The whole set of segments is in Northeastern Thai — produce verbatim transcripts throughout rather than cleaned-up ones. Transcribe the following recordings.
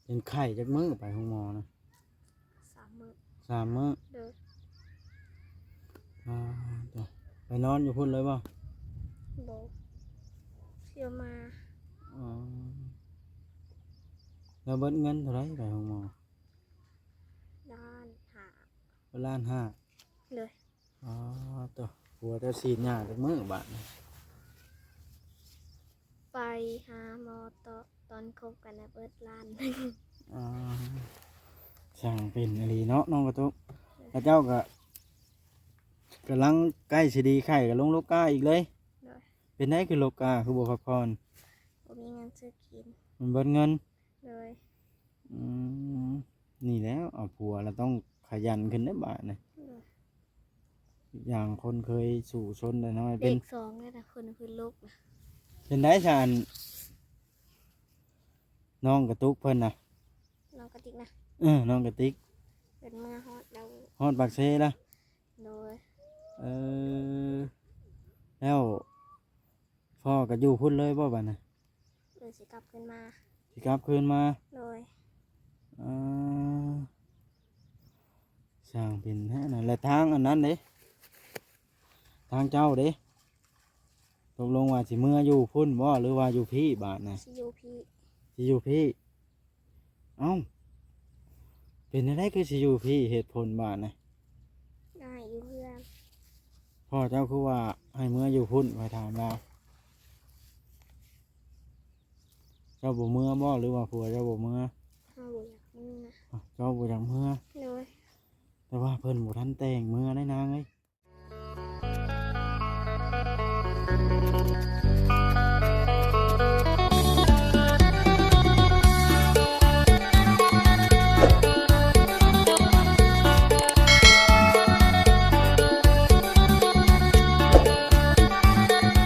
เป็นไข้จักมื้อไปโรงหมอนะ สามมื้อ สามมื้อ โดย อ่า จ้ะ ไปนอนอยู่พุ้นเลยบ่ บ่เที่ยวมา อ๋อ แล้วเบิดเงินเท่าไหร่ไปโรงหมอ ล้านห้า เบิดล้านห้า เลย อ๋อ ตัว ผัวเจ้าฉีดยาจักมื้อบาดนี้ ไปหาหมอตอน ตอนคบกันนะ เบิดล้านหนึ่ง อ่า ช่างเป็นอีหลีเนาะน้องกระตุก แล้วเจ้าก็กำลังใกล้สิดีไข้ก็ลงโลกาอีกเลย โดย เป็นไดคือโลกาคือบ่พักผ่อน บ่มีเงินซื้อกิน มันเบิดเงิน โดย อืม นี่แหละ เอาผัวแล้วต้องขยันขึ้นเด้อบาดนี้ โดย อีกอย่างคนเคยสู้ชนได้น้อย เป็น เลขสองแล้วนะ คนคือลูกนะ เป็นไดซะอัน น้องกระตุกเพิ่นน่ะ น้องกระติกนะ เออ น้องกระติก เป็นเมื่อฮอดแล้ว ฮอดปากเซแล้ว โดย เออ แล้วพ่อก็อยู่พุ้นเลยบ่บาดนี้ โดย สิกลับคืนมา สิกลับคืนมา โดย เออ ช่างเป็นแท้นะ และทางอันนั้นเด้ ทางเจ้าเด้ ตกลงว่าสิเมืออยู่พุ้นบ่ หรือว่าอยู่พี้บาดนะ สิอยู่พี้ สิอยู่พี้ เอ้า เป็นจั่งใดคือสิอยู่พี้ เหตุผลบาดนะ ได้อยู่เฮือน พ่อเจ้าคือว่าให้เมืออยู่พุ้น ข้อยถามลาว เจ้าบ่เมือบ่ หรือว่าผัวเจ้าบ่เมือ เฮาบ่อยากเมือ อ้าว เจ้าบ่อยากเมือ โดย แต่ว่าเพิ่นบ่ทันแต่ง เมือได้นางเอ้ย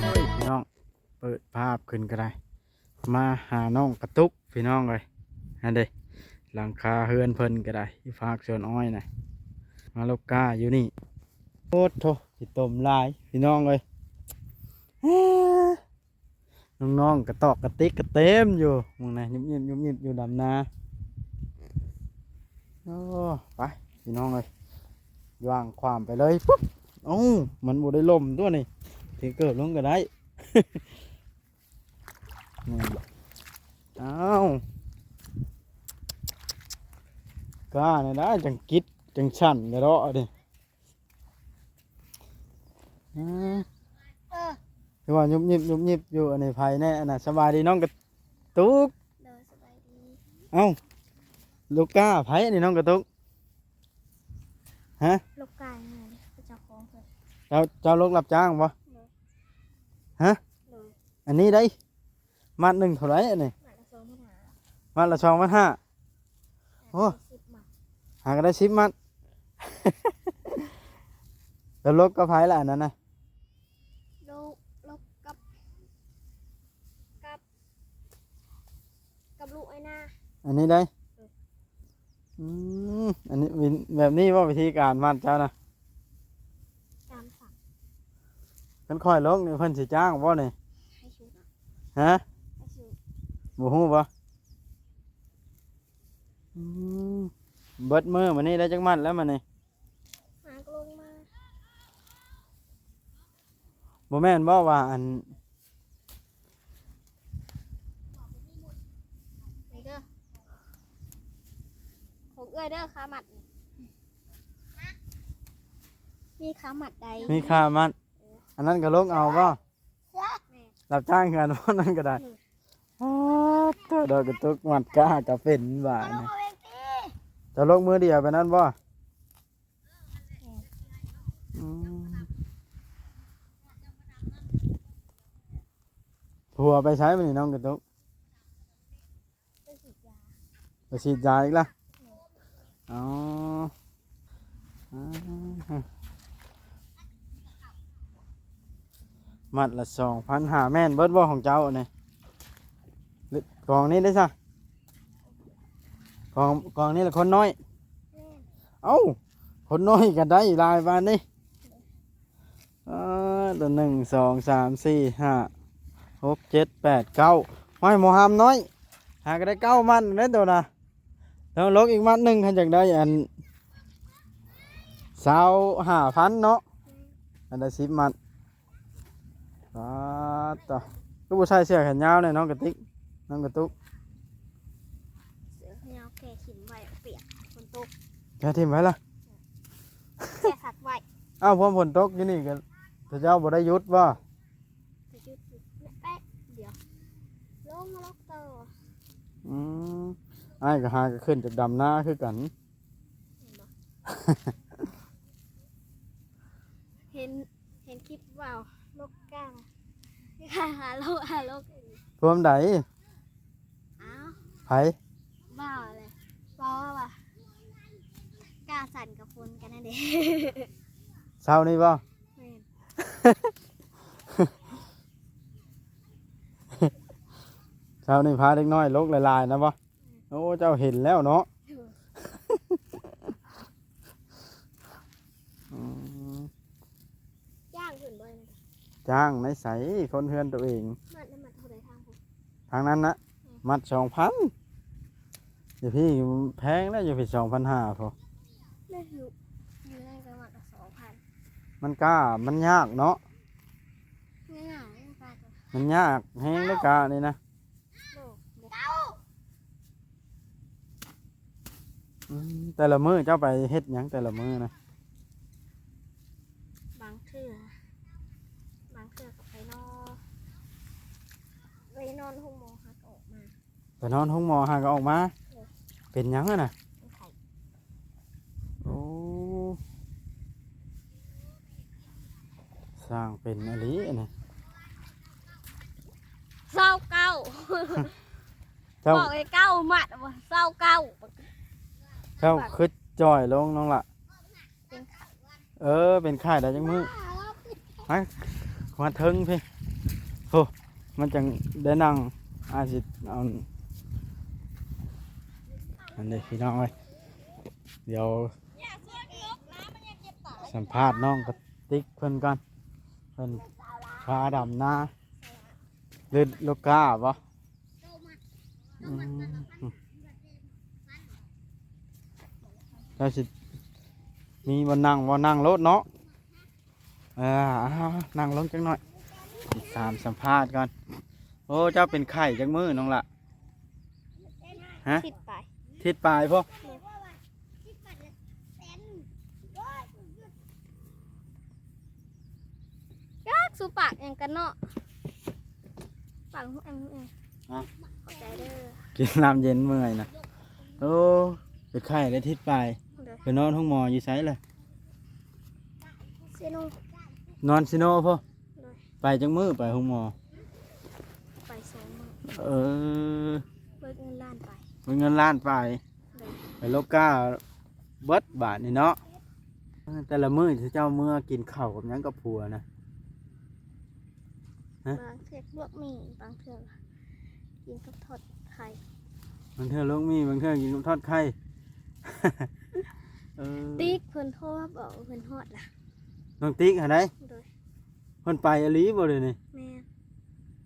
โอ้ย พี่น้อง เปิดภาพขึ้นก็ได้ มาหาน้องกระตุกพี่น้องเอ้ย นั่นเด้ หลังคาเฮือนเพิ่นก็ได้ อยู่ภาคสวนอ้อยนะ มาลกกาอยู่นี่ โอ้โธ่ ขี้ตมหลายพี่น้องเอ้ย น้องๆ กระตอกกระติกก็เต็มอยู่ มึงนะ ยุบยิบยุบยิบอยู่ดำนา โอ้ ไป พี่น้องเอ้ย ย่างข้ามไปเลย ปุ๊บ เอ้า มันบ่ได้ล่มตัวนี่ ถือเกิบลงก็ได้ นี่ อ้าว กล้าเนี่ยนะ จังกิด จังสั่นกระเดาะดิ อืม เออ คือว่ายุบยิบยุบยิบอยู่ อันนี้ไผแน่ อันน่ะ สบายดีน้องกระตุก โดย สบายดี เอ้า ลูกกาไผอันนี้น้องกระตุก ฮะ ลูกกาไง เจ้าของเพิ่น เจ้า เจ้าลูกรับจ้างบ่ โดย ฮะ โดย อันนี้ได้ มัดหนึ่งเท่าไหร่อันนี้ มัดละสองพันห้า มัดละสองพันห้า โอ้ ได้สิบมัด หาก็ได้สิบมัด แล้วลกกับไผล่ะอันนั้นนะ ลก ลกกับ กับ กับลูกไอ้นา อันนี้ได้ เออ อืม อันนี้วิน แบบนี้ว่าวิธีการมัดเจ้านะ ตามสั่ง คันข้อยลกนี่เพิ่นสิจ้างบ่นี่ ให้ชุดอะ ฮะ ให้ชุด บ่ฮู้บ่ อืม เบิดมื้อมื้อนี้ได้จักมัดแล้วมื้อนี้ หากลงมา บ่แม่นบ่ว่าอัน นี่เด้อ ของเอื้อยเด้อ ค่ามัดนี่ มีค่ามัดใด มีค่ามัด อันนั้นก็ลกเอาบ่ แม่น รับจ้างงานพวกนั้นก็ได้ อืม อ้า เจ้าดอกกระตุกมัดกล้าก็เป็นบาดนี่ เจ้าลกมือเดียวไปนั้นบ่ อืม ผัวไปใช้มันนี่น้องกระตุก ไปฉีดยา ไปฉีดยาอีกละ อ๋อ อ่า มัดละสองพันห้า แม่นเบิดบ่ของเจ้าอันนี้ กองนี้ได้ซะ กอง กองนี้ละคนน้อย แม่น เอ้า คนน้อยก็ได้หลายปานนี้ อ่า ตัวหนึ่ง สอง สาม สี่ ห้า หก เจ็ด แปด เก้า ห้อยหมอหามน้อย หาก็ได้เก้ามัดได้ตัวนะ แล้วลกอีกมัดหนึ่ง คันอยากได้อัน ซาวห้าพันเนาะ อันละสิบมัด ปาดต่อ ก็บ่ใส่เสื้อแขนยาวเลยน้องกระติก น้องกระตุก เสื้อแขนยาวแกะถิ่มไว้เปียก ฝนตก แกะถิ่มไว้ล่ะ แกะซักไว้ อ้าว พวกฝนตกอยู่นี่ก็ พระเจ้าบ่ได้หยุดบ่ ไปจุดแป๊บเดียว ลงมาลกต่อ อืม อ้ายก็หาก็ขึ้นจากดำนาคือกัน เห็นบ่ เห็น เห็นคลิปว่าวลกกล้า หาลก หาลก พวมใด อ้าว ไผ ว่าวเลย ว่าวว่า กล้าสั่นกับคนกันนั่นเอง เช้านี้บ่ แม่น เช้านี้พาเด็กน้อยลกหลายๆนะบ่ โอ้ เจ้าเห็นแล้วเนาะ อืม จ้างเพิ่นบ่นะ จ้างในไส คนเฮือนตัวเอง มัดละมัดเท่าใดทางพุ้น ทางนั้นนะ อืม มัดสองพัน อยู่พี้แพงแล้ว อยู่พี้สองพันห้าพุ้น ได้อยู่ อยู่ในจังหวัดละสองพัน มันกล้า มันยากเนาะ ง่ายๆ มันกล้า มันยากแฮงเลยกล้านี่นะ โลกเดียว อืม แต่ละมื้อเจ้าไปเฮ็ดหยังแต่ละมื้อนะ บางเทื่อ บางเทื่อก็ไปนอน ไปนอนโฮงหมอหากออกมา ไปนอนโฮงหมอหากออกมา เออ เป็นหยังอะนะ เป็นไข้ โอ้ สร้างเป็นอีหลีอันนี้ ซาวเก้า เจ้า บอกไอ้เก้ามัดว่าซาวเก้า เจ้าคือจ่อยลงน้องละ เป็นไข้ เออ เป็นไข้ได้จังมื้อ มา มาเทิงพี้ โอ้ มันจังได้นั่ง อาจสิเอา อันนี้พี่น้องเอ้ย เดี๋ยว สัมภาษณ์น้องกระติกเพิ่นก่อน เพิ่นพาดำนา หรือลกกล้าบ่ อืม เจ้าสิมีบ่นั่ง บ่นั่งโลดเนาะ เออ เอา นั่งลงจักหน่อย ถามสัมภาษณ์ก่อน โอ้ เจ้าเป็นไข้จักมื้อน้องละ ฮะ ทิศปลาย ทิศปลายพุ้น จักสุปากหยังกันเนาะ ปากหูแอมหูแอม อ่ะ ขอบใจเด้อ กินน้ำเย็นเมื่อยนะ โอ้ เป็นไข้แล้วทิศปลาย เด้อ ไปนอนโฮงหมออยู่ไสล่ะ ซิโน นอนซิโนพุ้น เด้อ ไปจักมื้อไปโฮงหมอ ไปสองมื้อ เออ เบิดเงินล้านปลาย เบิดเงินล้านปลาย เด้อ ไปลกกล้าเบิดบาดนี่เนาะ แต่ละมื้อที่เจ้าเมื่อกินข้าวกับหยังกับผัวนะ ฮะ บางเทื่อลวกหมี่ บางเทื่อกินกับทอดไข่ บางเทื่อลวกหมี่ บางเทื่อกินกับทอดไข่ เออ ติ๊กเพิ่นโทรมาบอกว่าเพิ่นฮอดล่ะ น้องติ๊กหาได โดย เพิ่นไปอีหลีบ่เดี๋ยวนี้ แม่น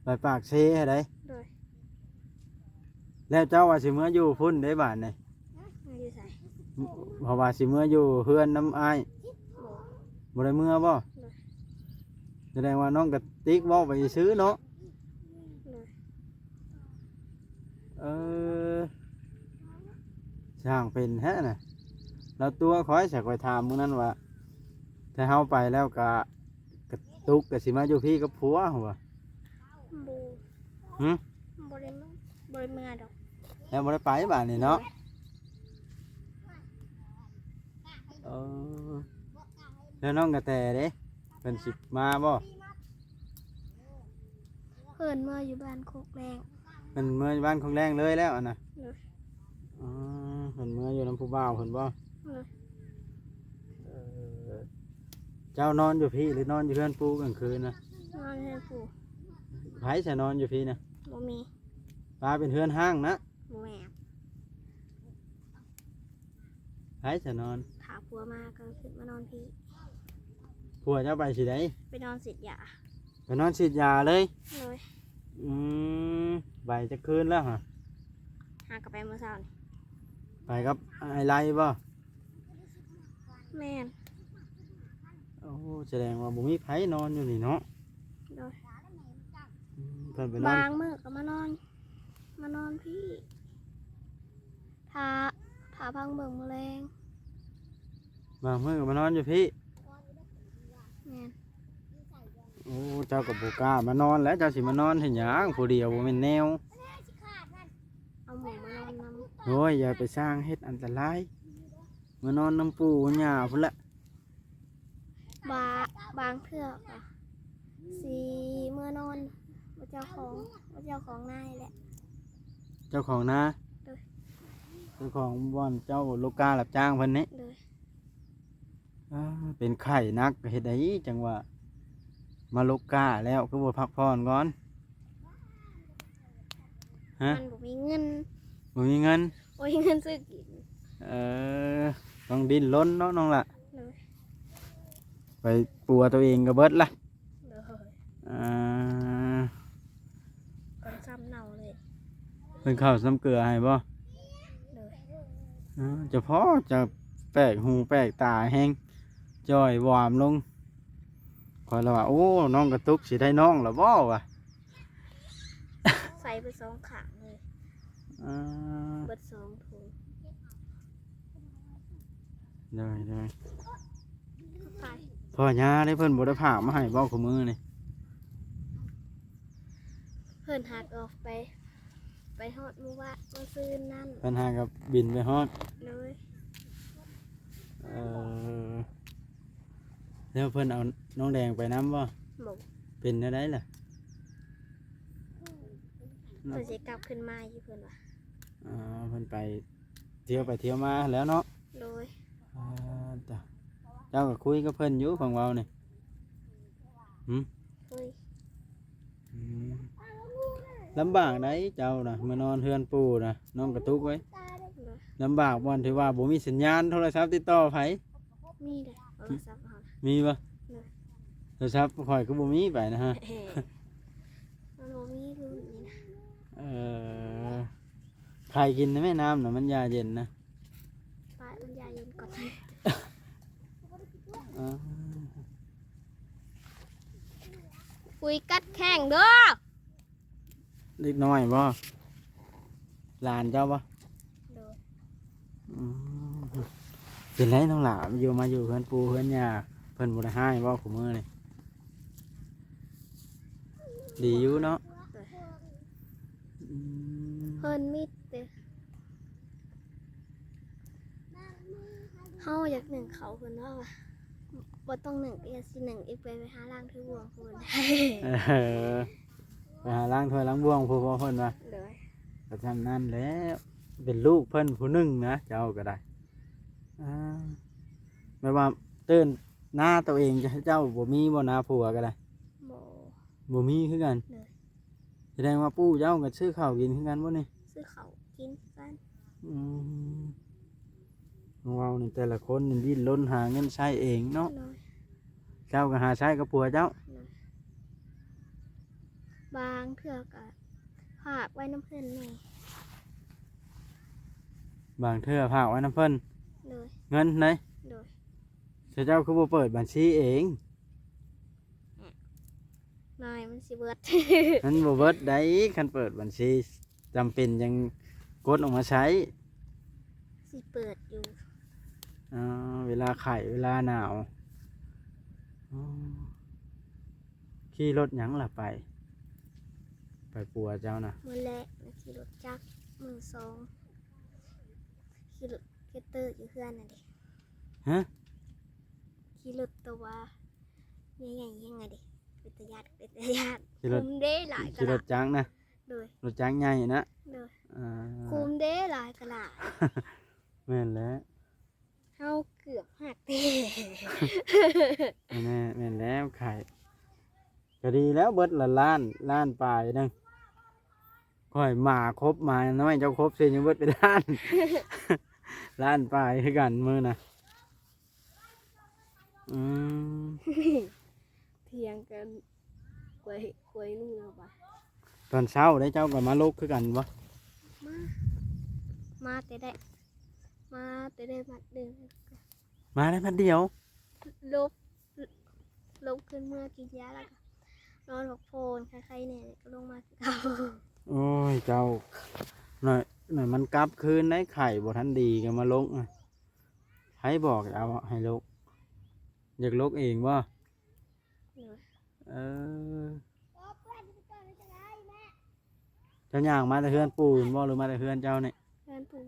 ไปปากเซหาได โดย แล้วเจ้าว่าสิเมืออยู่พุ้นได้บาดนี่ อยู่ไส เพราะว่าสิเมืออยู่เฮือนนำอ้าย บ่ บ่ได้เมือบ่ โดย แสดงว่าน้องกระติกเว้าไปซื่อเนาะ โดย เออ ช่างเป็นแท้น่ะ แล้วตัวข้อย ซะข้อยถามมื้อนั้นว่า ถ้าเฮาไปแล้วกะ กระตุกกะสิมาอยู่พี้กับผัวหั้นบ่ บ่ หึ บ่ได้มา บ่ได้เมือดอก แล้วบ่ได้ไปบาดนี้เนาะ เออ แล้วน้องกระแตเด้ เพิ่นสิมาบ่ เพิ่นเมืออยู่บ้านโคกแดง เพิ่นเมืออยู่บ้านโคกแดงเลยแล้วอะนะ โดย อ๋อ เพิ่นเมืออยู่นำผู้บ่าวเพิ่นบ่ โดย เออ เจ้านอนอยู่พี้หรือนอนอยู่เฮือนปู่กลางคืนนะ นอนเฮือนปู่ ไผจะนอนอยู่พี้นะ บ่มี ปาเป็นเฮือนฮ้างนะ บ่แม่น ไผจะนอน ถ้าผัวมาก็ขึ้นมานอนพี้ ผัวเจ้าไปสิได ไปนอนฉีดยา ไปนอนฉีดยาเลย โดย อืม ไปจักคืนแล้วฮะ หากลับไปเมื่อเช้านี่ ไปกับอ้ายไลบ่? แม่น โอ้ แสดงว่าบ่มีไผนอนอยู่นี่เนาะ โดย อืม เพิ่นไปนอน บางมื้อก็มานอน มานอนพี้ ถ้า ถ้าพังเบิ่งมื้อแลง บางมื้อก็มานอนอยู่พี้ แม่น โอ้ เจ้าก็บ่กล้ามานอนแล้ว เจ้าสิมานอนเฮ็ดหยังผู้เดียว บ่แม่นแนว เอาหมู่มานอนนำ โอ้ย อย่าไปสร้างเฮ็ดอันตราย มานอนนำปู่ย่าพุ้นละ บา บางเทื่อก็สิเมือนอนบ่เจ้าของ บ่เจ้าของนานี่แหละ เจ้าของนา โดย เจ้าของบ่อนเจ้าโลการับจ้างเพิ่นนี่ โดย อ้า เป็นไข้หนัก เฮ็ดใดจั่งว่ามาโลกาแล้ว คือบ่พักผ่อนก่อน ฮะ มันบ่มีเงิน บ่มีเงิน บ่มีเงินซื้อกิน เออ ต้องดิ้นรนเนาะน้องหละ โดย ไปปัวตัวเองก็เบิดละ โดย อ่า ก่อนซ้ำเน่าเลย เพิ่นเข้าซ้ำเกลือให้บ่? โดย อ่า เจ้าพ่อจะแปลกหูแปลกตาแฮง จ่อยวามลง ข้อยละว่า โอ้ น้องกระตุกสิได้น้องละบ่วะ ใส่ไปสองข้างเลย อ่า เบิดสองถุง โดย โดย ไป พ่อย่าได้เพิ่นบ่ได้ฝากมาให้บ่คู่มื้อนี่ เพิ่นหากออกไป ไปฮอดมื้อวะ มื้อซืนนั่น เพิ่นหากะบินไปฮอด โดย เออ แล้วเพิ่นเอาน้องแดงไปนำบ่? บ่ เป็นแนวใดล่ะ? เพิ่นสิกลับขึ้นมาอยู่เพิ่นว่า อ๋อ เพิ่นไปเที่ยวไปเที่ยวมาแล้วเนาะ โดย อ่า จ้ะ เจ้าก็คุยกับเพิ่นอยู่ เพิ่นเว้านี่ หึ คุย อืม ลำบากได๋เจ้านะ มานอนเฮือนปู่นะ น้องกระตุกเว้ย โดย ลำบากบ่อนที่ว่าบ่มีสัญญาณโทรศัพท์ติดต่อไผ มีเด้อ โทรศัพท์เฮานะ มีบ่? โดย โทรศัพท์ข้อยคือบ่มีไปนะฮะ เอ้ย มันบ่มีรุ่นนี้นะ เออ ไข่กินนะแม่น้ำนะ มันยาเย็นนะ ปะมันยาเย็นก่อน อ่า คุยกัดแข้งเด้อ เด็กน้อยบ่ หลานเจ้าบ่? โดย อืม เป็นไรน้องหลา อยู่มาอยู่เฮือนปู่เฮือนย่า เพิ่นบ่ได้ฮ้ายบ่คู่มื้อนี่ ดีอยู่เนาะ โดย อืม เพิ่นมีแต่ เฮาอยากนึ่งข้าวเพิ่นว่าว่า บ่ต้องนึ่ง ก็อยากสินึ่งอีก ไป ไปหาล้างถ้วยบ่วงเพิ่น เออ ไปหาล้างถ้วยล้างบ่วงพุ้นบ่เพิ่นว่า โดย ก็ซ่ำนั้นแหละ เป็นลูกเพิ่นผู้หนึ่งนะ เจ้าก็ได้ อ่า แบบว่าตื่นหน้าตัวเอง เจ้าบ่มีบ่ หน้าผัวก็ได้ บ่ บ่มีคือกัน โดย แสดงว่าปู่เจ้าก็ซื้อข้าวกินคือกันบ่นี่ ซื้อข้าวกินคือกัน อืม ของเรานี่แต่ละคนนี่ดิ้นรนหาเงินใช้เองเนาะ โดย เจ้าก็หาใช้กับผัวเจ้า โดย บางเทื่อก็ฝากไว้นำเพิ่นแหน่ บางเทื่อฝากไว้นำเพิ่น โดย เงินไหน โดย เจ้าคือบ่เปิดบัญชีเอง นายมันสิเบิด มันบ่เบิดได้ คันเปิดบัญชี จำเป็นยังกดออกมาใช้ สิเปิดอยู่ อ่า เวลาไข้ เวลาหนาว อ๋อ ขี่รถหยังล่ะไป ไปปัวเจ้านะ มื้อแรกนะ ขี่รถจักร มื้อสอง ขี่รถเกตเตอร์อยู่เฮือนน่ะเด้ ฮะ ขี่รถตัวใหญ่ๆ ยังไงเด้ เป็นตาย้าน เป็นตาย้าน ขี่รถ คุ้มเด้ หลายกะ ขี่รถจักรนะ โดย รถจักรใหญ่นะ โดย อ่า คุ้มเด้ หลายกะหลาย แม่นแล้ว เฮาเกือบหักเด้ แม่น แม่นแล้ว ไข้ ก็ดีแล้ว เบิดละล้าน ล้านปลายหนึ่ง ข้อยหมาครบ หมาน้อยเจ้าครบ เสียยังเบิดเป็นล้าน ล้านปลายคือกันมื้อนะ อืม เถียงกัน กล้วย กล้วยนึ่งเอาไป ตอนเช้าได้เจ้าก็มาลกคือกันบ่? มา มาแต่ได้ มาแต่ได้มัดเดียว มาได้มัดเดียว ลบ ลบขึ้นเมื่อกินยาแล้วก็นอนพักผ่อนไข้ๆแน่ก็ลงมาคือเก่า โอ้ย เจ้า หน่อย หน่อยมันกลับคืนได้ ไข้บ่ทันดีก็มาลกนะ ไผบอกเอาให้ลก อยากลกเองบ่ โดย เออ เจ้าย่างมาแต่เฮือนปู่บ่ หรือมาแต่เฮือนเจ้านี่ เฮือนปู่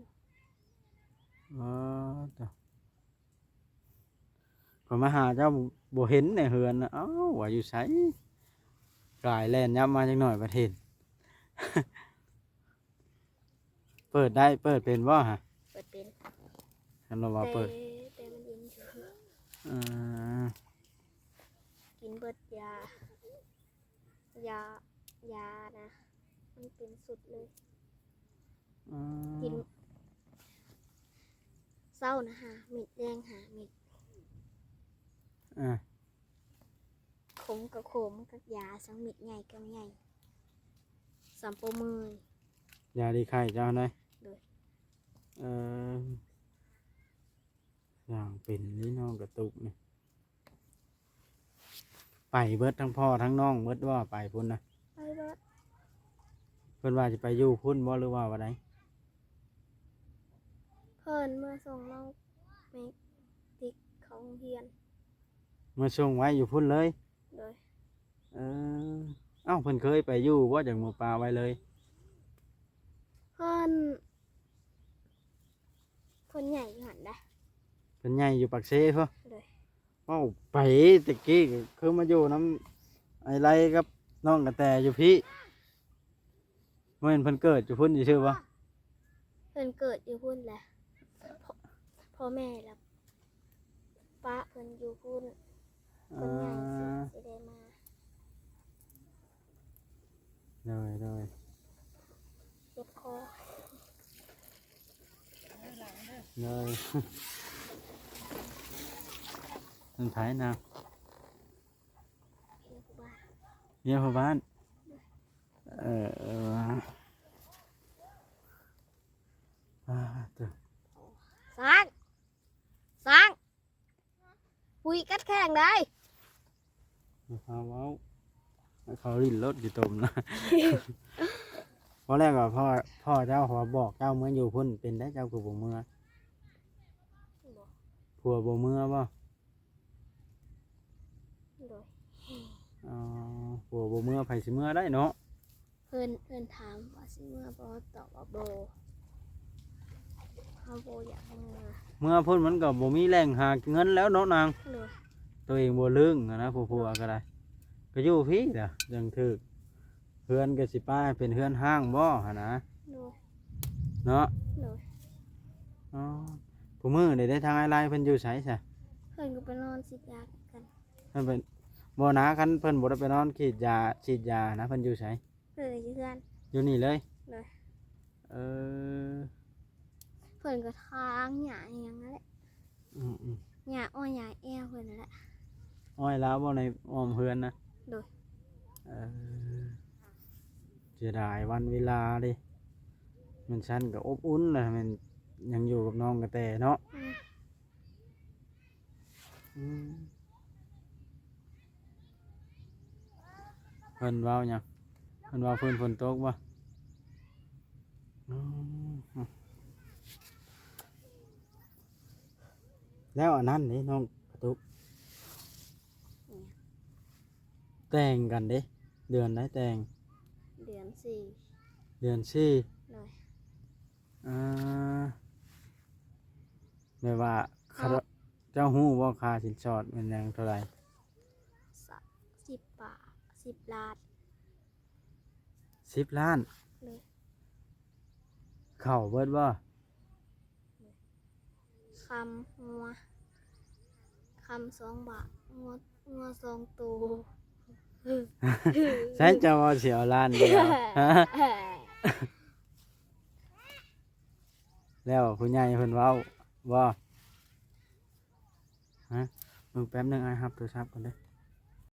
อ๋อ จ้ะ ข้อยมาหาเจ้าบ่เห็นในเฮือนนะ เอ้า ว่าอยู่ไส กายแล่นยับมาจักหน่อยบัดเห็น เปิดได้ เปิดเป็นบ่ฮะ เปิดเป็น คันว่าเปิด แต่ แต่มันเย็นอยู่ อ่า กินเบิดยา ยา ยานะ มันเป็นสุดเลย อืม กิน เช้านะห้าเม็ด แลงห้าเม็ด อ่า ขมก็ขม กับยาสองเม็ด ใหญ่ก็ใหญ่ สามปอมือ ยาดีไข้เจ้านะ โดย เออ อย่างเป็นนี่น้องกระตุกนี่ ไปเบิดทั้งพ่อทั้งน้องเบิดว่าไปพุ่นนะ ไปเบิด เพิ่นว่าสิไปอยู่พุ่นบ่ หรือว่าว่าใด เพิ่นมาส่งน้องเมกติกเข้าโรงเรียน มาส่งไว้อยู่พุ่นเลย โดย เออ เอ้า เพิ่นเคยไปอยู่บ่ จั่งมาปะไว้เลย เพิ่น เพิ่นใหญ่อยู่หั่นนะ เพิ่นใหญ่อยู่ปากเซพุ้น โดย เว้าไปแต่กี้ก็คือมาอยู่นำไอ้ไลกับน้องกระแตอยู่พี้ บ่แม่นเพิ่นเกิดอยู่พุ้นซื่อๆบ่ เพิ่นเกิดอยู่พุ้นแหละ พ่อ พ่อแม่ละปะเพิ่นอยู่พุ้น เพิ่นใหญ่สิ อ่า สิได้มา โดย โดย เจ็บคอ โดย มันไผนะ เมียผู้บ้าน เมียผู้บ้าน เออ เออ อ่า เจ้า สร้าง สร้าง ปุยกัดแข้งได้ เอาเว้า เขาลิ้นรถอยู่ตมนะ เพราะแรกอะพ่อ พ่อเจ้าขอบอกเจ้าเมืออยู่พุ้น เป็นได้เจ้าคือบ่เมือ บ่ ผัวบ่เมือบ่ โดย อ๋อ ผัวบ่เมือ ไผสิเมือได้เนาะ เพิ่น เพิ่นถามว่าสิเมือบ่ ตอบว่าบ่ เฮาบ่อยากเมือ เมือพุ้นมันก็บ่มีแหล่งหาเงินแล้วเนาะนาง โดย ตัวเองบ่ลึงอะนะ ผัวๆก็ได้ ก็อยู่พี้ล่ะ จั่งถืก เฮือนก็สิปะให้เป็นเฮือนฮ้างบ่หั่นนะ โดย เนาะ โดย อ๋อ ผู้มื้อนี่ได้ทางอ้ายไลเพิ่นอยู่ไสซะ เพิ่นก็ไปนอนฉีดยาคือกัน เพิ่นไป บ่นะ คันเพิ่นบ่ได้ไปนอนฉีดยา ฉีดยานะ เพิ่นอยู่ไส เพิ่นก็อยู่เฮือน อยู่นี่เลย โดย เออ เพิ่นก็ถางหญ้าอิหยังนั่นแหละ อืมๆ หญ้าอ้อยหญ้าแอวเพิ่นนั่นแหละ อ้อยลาวบ่ในอ้อมเฮือนนะ โดย เออ เสียดายวันเวลาเด้ แม่นซั่นก็อบอุ่นนะ แม่นยังอยู่กับน้องกระแตเนาะ อืม อืม เพิ่นเว้าหยัง เพิ่นเว้าพื้นฝนตกบ่ อืม แล้วอันนั้นเด้น้องกระตุก แต่งกันเด้ เดือนใดแต่ง เดือนสี่ เดือนสี่ โดย อ่า แบบว่า เฮา เจ้าฮู้บ่ค่าสินสอดแม่นหยังเท่าใด สะ สิบ บาท สิบ ล้าน สิบ ล้าน โดย เข้าเบิดบ่ คำงัว คำสองบาท งัว งัวสองตัว ใช่เจ้าว่าสิเอาล้านเดียว แล้วผู้ใหญ่เพิ่นเว้าบ่ ฮะ มึงแป๊บหนึ่ง อ้ายรับโทรศัพท์ก่อนเด้อ